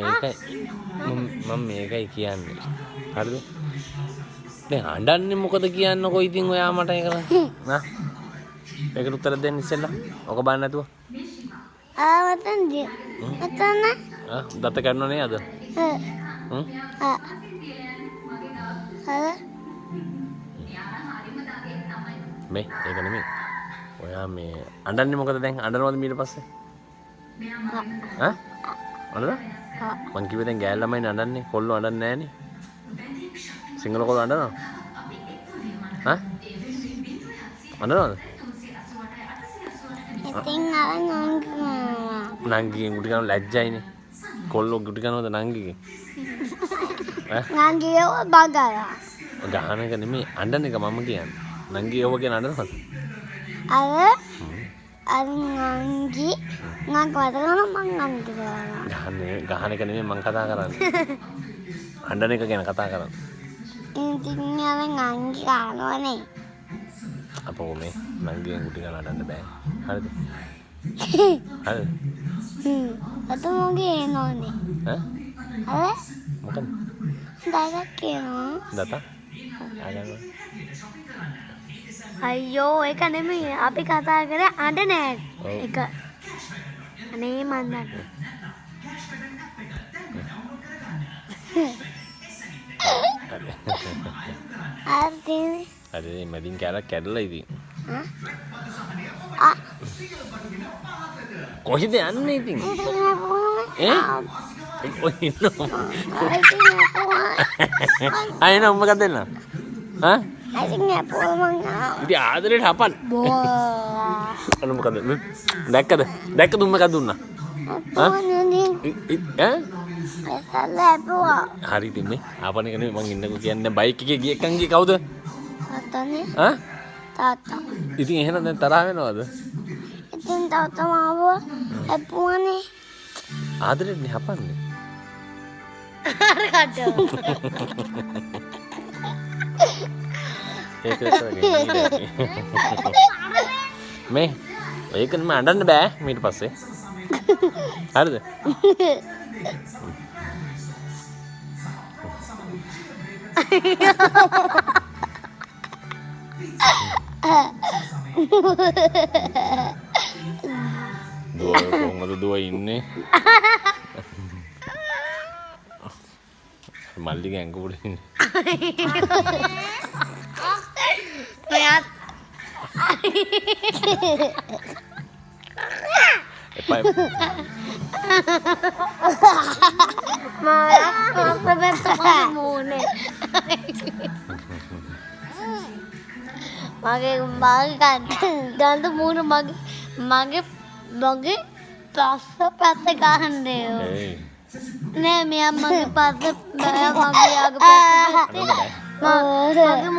මේකයි මම මේකයි කියන්නේ. හරිද? දැන් අඬන්නේ මොකද කියන්නකෝ ඉතින් ඔයා මට ඒක නා. ඒකට උත්තර දෙන්න ඉස්සෙල්ලා. ඔක බලන්න නැතුව. ආ මතන්දි. මතන. ආ දත කඩනව නේ අද? හ්ම්. ආ. අර මේ ඒක නෙමෙයි. ඔයා මේ අඬන්නේ මොකද දැන්? අඬනවද ඊට පස්සේ? ඈ? අඬනවා? මං කිව්වේ දැන් ගෑල් ළමයිනේ අඬන්නේ. කොල්ලෝ අඬන්නේ නෑනේ. සිංහල කොල්ලෝ අඬනවද? ඈ? අඬනවද? ඉතින් අර නංගි නංගිගෙන් ගුටි කනවා ලැජ්ජයිනේ. කොල්ලෝ ගුටි කනවද නංගිගෙන්? ඈ? නංගි ඒව බගලා. ගහන එක නෙමෙයි අඬන එක මම කියන්නේ. නංගි ඒව කියන අඬනවද? අර අර නංගි මං වදගන මං නංගි දානවා. ගහන්නේ ගහන එක නෙමෙයි මං කතා කරන්නේ. අඬන එක ගැන කතා කරන්නේ. ඉතින් අර නංගි කනවනේ. අපෝ මේ නංගිගෙන් ගුටි කන අඬන්න බෑ. හරිද? හරිද? හ්ම්. අත මොගේ එනෝනේ. ඈ? අර මොකද? දඩක් කියනවා. දත? ආගන්න. අයියෝ ඒක නෙමෙයි අපි කතා කරේ අඬන ඔව්. එක. අනේ මන් දන්නේ. හරි. අර තියෙන්නේ. හරි මේ මැදින් කෑල්ලක් කැඩලා ඉතින්. ආ ආ කොහෙද යන්නේ ඉතින්? ඉතින් අපුවම ඈ? ඔය ඉන්නවා. ඉතින් අපුවම ආයෙ නම් මොකක්ද දෙන්න? ඈ? ඉතින් අපුවම ඉතින් ආදරේට හපන්. බෝ අන්න මොකද? දැක්කද? දැක්කද උන් මොකක්ද දුන්නා? අපුව නුනි ඈ? එසල්ල අපුව හරි ඉතින් මේ ආපන එක නෙමෙයි මං ඉන්නකෝ කියන්නේ බයික් එකේ ගිය එකන් ගියේ කවුද? තාත්තනේ ඈ? තාත්තා ඉතින් එහෙනම් දැන් තරහ වෙනවද? ඉතින් තාත්තා මාව අපුවනේ ආදරේට නේ හපන්නේ. අර කට ඒක විතර මේ ඒක නෙමෙයි අඬන්න බෑ ඊට පස්සේ. හරිද? දුව කොහොමද දුව ඉන්නේ? මල්ලිගේ ඇඟ උඩ ඉන්නේ. මෙයාත් එපා එපා. මම පස්ස මූණේ මගේ මගේ දන්ත මූණ මගේ මගේ මගේ පස්ස පැත්ත ගහන්නේ. ඒයි. නෑ මෙයා මගේ පස්ස මෙයා මගේ යාගේ පැත්ත අඬන්න බෑ. මගේ.